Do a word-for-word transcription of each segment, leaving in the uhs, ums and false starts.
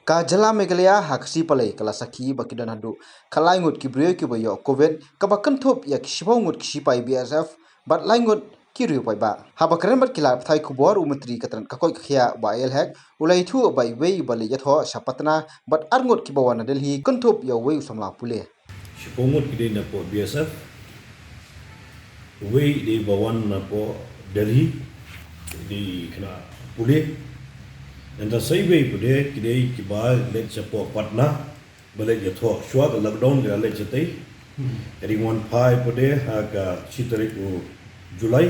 Ka jylla Meghalaya ha ka sngi Palei ka la sakhi ba ki don haduh ka lai ngut ki briew kiba ïoh Covid, kaba kynthup ïa ki shiphew ngut ki shipai B S F bad lai ngut ki riew paidbah. Haba kren bad ki lad pathai khubor, u Myntri ka tnat ka koit ka khiah Bah A L Hek u la ïathuh ba iwei iba leit ïathoh sha Patna bad ar ngut kiba wan na Delhi, kynthup ïa uwei u samla pule. Shiphew ngut ki dei na pdeng B S F, uwei dei ba wan na pdeng Delhi, dei khynnah pule. Nangta sa iwei pat de ki dei kiba leit sha pdeng Patna ba leit ïathoh shuwa ka lockdown, ki la leit shatei. Ka dei wan phai pat de ha ka shi tarik u July.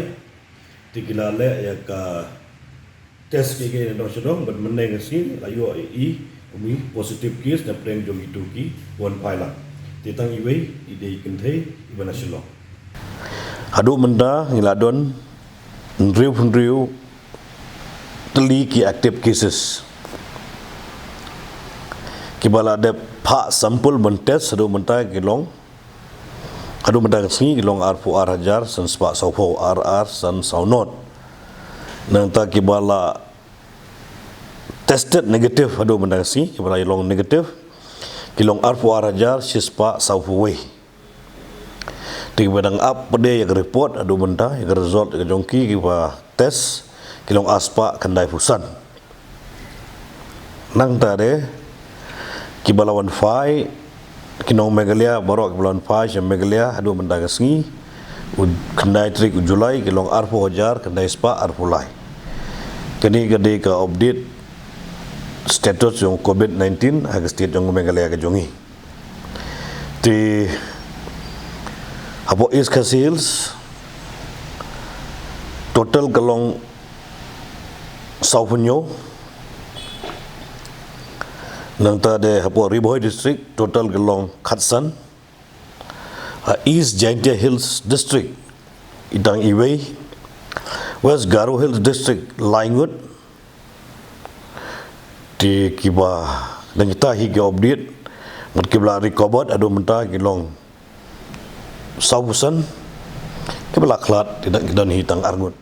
Te ki la leh ïa ka test ki, ki na dong sha dong, bad mynne ka sngi la ïoh i, i, umi positive case na pdeng jong itu ki wan phai la. Te tang iwei i dei kynthei iba na Shillong. Haduh mynta ngi la don hynriew hynriew tylli ki active cases. Kiba la dep phah sample ban test haduh mynta ki long, haduh mynta ka sngi ki long arphew ar hajar san spah sawphew, ar ar san saw not. Nangta kiba la tested negative haduh mynta ka sngi, kiba la long negative, ki long arphew ar hajar shi spah sawphew wei. Te kiba dang ap pat de ïa ka report haduh mynta, ïa ka result ïa ka jong ki kiba test, ki long ar spah khyndai phew san. Nangta de kiba la wan phai, ki nong Meghalaya baroh kiba la wan phai sha Meghalaya haduh mynta ka sngi, u khyndai tarik u July, ki long arphew hajar khyndai spah arphew lai. Kane ka dei ka update status jong Covid nineteen ha ka state jong Meghalaya ka jong ngi. Te hapoh East Khasi Hills total ka long sawphew hynñiew. Nangta de hapoh Ri Bhoi District total ka long khatsan. Ha East Jaintia Hills District i tang iwei. West Garo Hills District lai ngut. Te kiba dang kita hi ki update, ngut kiba la recovered haduh mynta ki long sawphew san, kiba la khlad te dang ki don hi tang ar ngut.